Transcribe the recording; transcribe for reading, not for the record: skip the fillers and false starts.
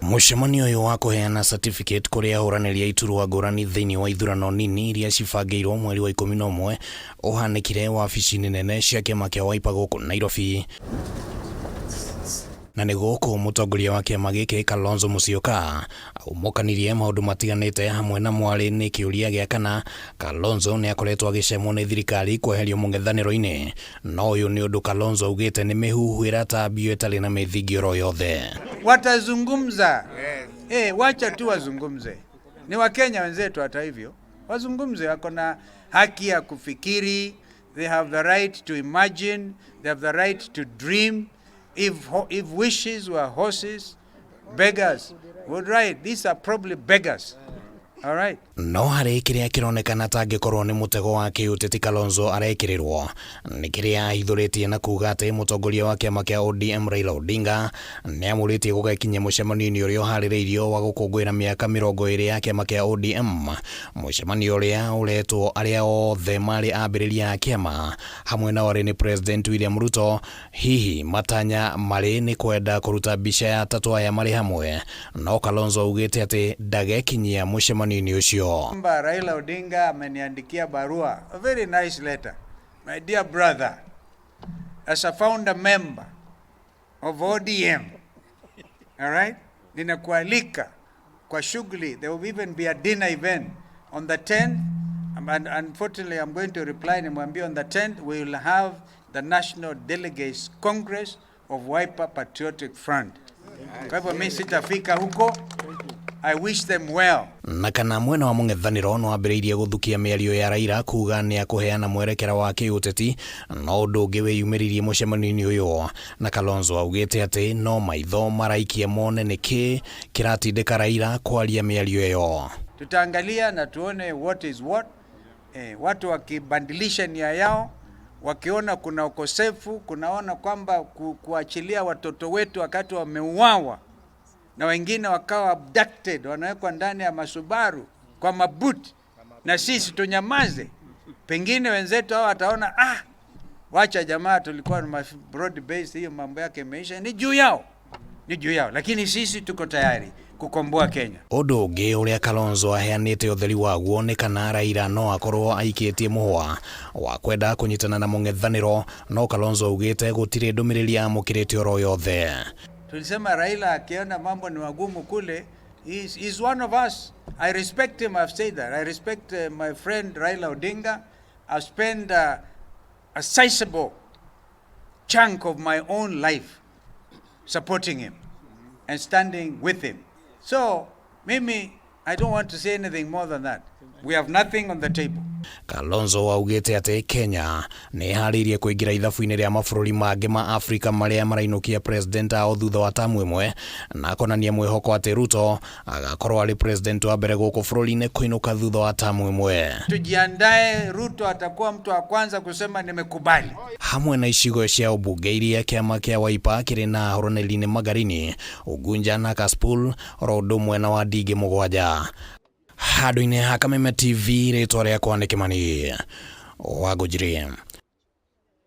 Mũcemanio ũyũ wa kũheana certificate kũrĩ ahũranĩri a iturwa ngũrani thĩinĩ wa ithurano nini iria cibangĩirwo mweri wa 11 ũhanĩkire wabici-inĩ nene cia kĩama kĩa Wiper gũkũ Nairobi. Na nĩ gũkũ mũtongoria wa kĩama gĩkĩ Kalonzo Musyoka aumũkanirie maũndũ matiganĩte hamwe na mwarĩ nĩ kĩũria gĩa kana Kalonzo nĩ akoretwo agĩcemwo nĩ thirikari kweherio mũng'ethanĩro-inĩ. No ũyũ nĩ ũndũ Kalonzo augĩte nĩ mĩhuhu ĩratambio ĩtarĩ na mĩthingi oro yothe. Watazungumza. Eh, wacha tu wazungumze. Ni Wakenya wenzetu, hata hivyo wazungumze, wako na haki ya kufikiri, they have the right to imagine, they have the right to dream. If wishes were horses, beggars would ride. These are probably beggars. All right. No harĩ kĩrĩa kĩronekana tangĩkorwo nĩ mũtego wa kĩũteti Kalonzo arekĩrĩrwo nĩ kĩrĩa ahithũrĩtie na kuga atĩ mũtongoria wa kĩama kĩa ODM Raila Odinga nĩ amũrĩtie gũgekinyia mũcemanio-inĩ ũrĩa ũharĩrĩirio wa gũkũngũĩra mĩaka 20 ya kĩama kĩa ODM, mũcemanio ũrĩa ũretwo arĩa othe marĩ ambĩrĩria a kĩama hamwe na warĩ nĩ President William Ruto. Hihi matanya marĩ nĩ kwenda kũruta mbica ya atatũ aya marĩ hamwe, no Kalonzo augĩte atĩ ndagekinyia mũcemanio-inĩ ũcio. Kwamba Raila Odinga ameniandikia barua, a very nice letter. "My dear brother, as a founder member of ODM, all right, ninakualika kwa shughuli. There will even be a dinner event on the 10th. And unfortunately, I'm going to reply nimwambie on the 10th we will have the National Delegates Congress of Wiper Patriotic Front. Kwa hivyo mimi sitafika huko. I wish them well." Na kana mwena wa mũng'ethanĩro no wambĩrĩirie gũthukia mĩario ya Raila kuga nĩ akũheana mwerekera wa kĩũteti, no ũndũ ũngĩ wĩyumĩririe mũcemanio-inĩ ũyũ na Kalonzo augĩte atĩ no maitho maraikia mone nĩkĩ kĩratindĩka Raila kwaria mĩario ĩyo. Tutaangalia na tuone what is what. Watu wakibadilisha nia yao, wakiona kuna ukosefu, kunaona kwamba kuachilia watoto wetu wakati wameuawa na wengine wakawa abducted, wanawekwa ndani ya masubaru kwa mabuti, na sisi tunyamaze. Pengine wenzetu hao wataona, "Ah, wacha jamaa, tulikuwa na broad base, hiyo mambo yake imeisha." Ni juu yao, ni juu yao, lakini sisi tuko tayari kukomboa Kenya. Ũndũ ũngĩ ũrĩa Kalonzo aheanĩte ũtheri waguo nĩ kana Raila no akorwo aikĩtie mũhwa wa kwenda kũnyitana na mũng'ethanĩro, no Kalonzo augĩte gũtirĩ ndũmĩrĩri amũkĩrĩte oro yothe. Tulisema Raila akiona mambo ni magumu kule, he's one of us. I respect him, I've said that. I respect my friend Raila Odinga. I've spent a sizable chunk of my own life supporting him and standing with him. So, mimi, I don't want to say anything more than that. We have nothing on the table. Kalonzo augĩte atĩ Kenya nĩ ĩharĩirie kũingĩra ithabu-inĩ rĩa mabũrũri mangĩ ma Afrika marĩa marainũkia president ao thutha wa tamu ĩmwe, na akonania mwĩhoko atĩ Ruto agakorwo arĩ president wa mbere gũkũ bũrũri-inĩ kũinũka thutha wa tamu ĩmwe. Tujiandae, Ruto atakuwa mtu wa kwanza kusema "Nimekubali." Hamwe na icigo cia ũmbunge iria kĩama kĩa Wiper kĩrĩ na ahũranĩri nĩ Magarini, Ugunja na Kasipul, oro ũndũ ũmwe na wa ndingĩ mũgwanja. Handũ-inĩ ha Kameme TV, rĩtwa rĩakwa nĩ Kĩmani wa Ngũnjiri.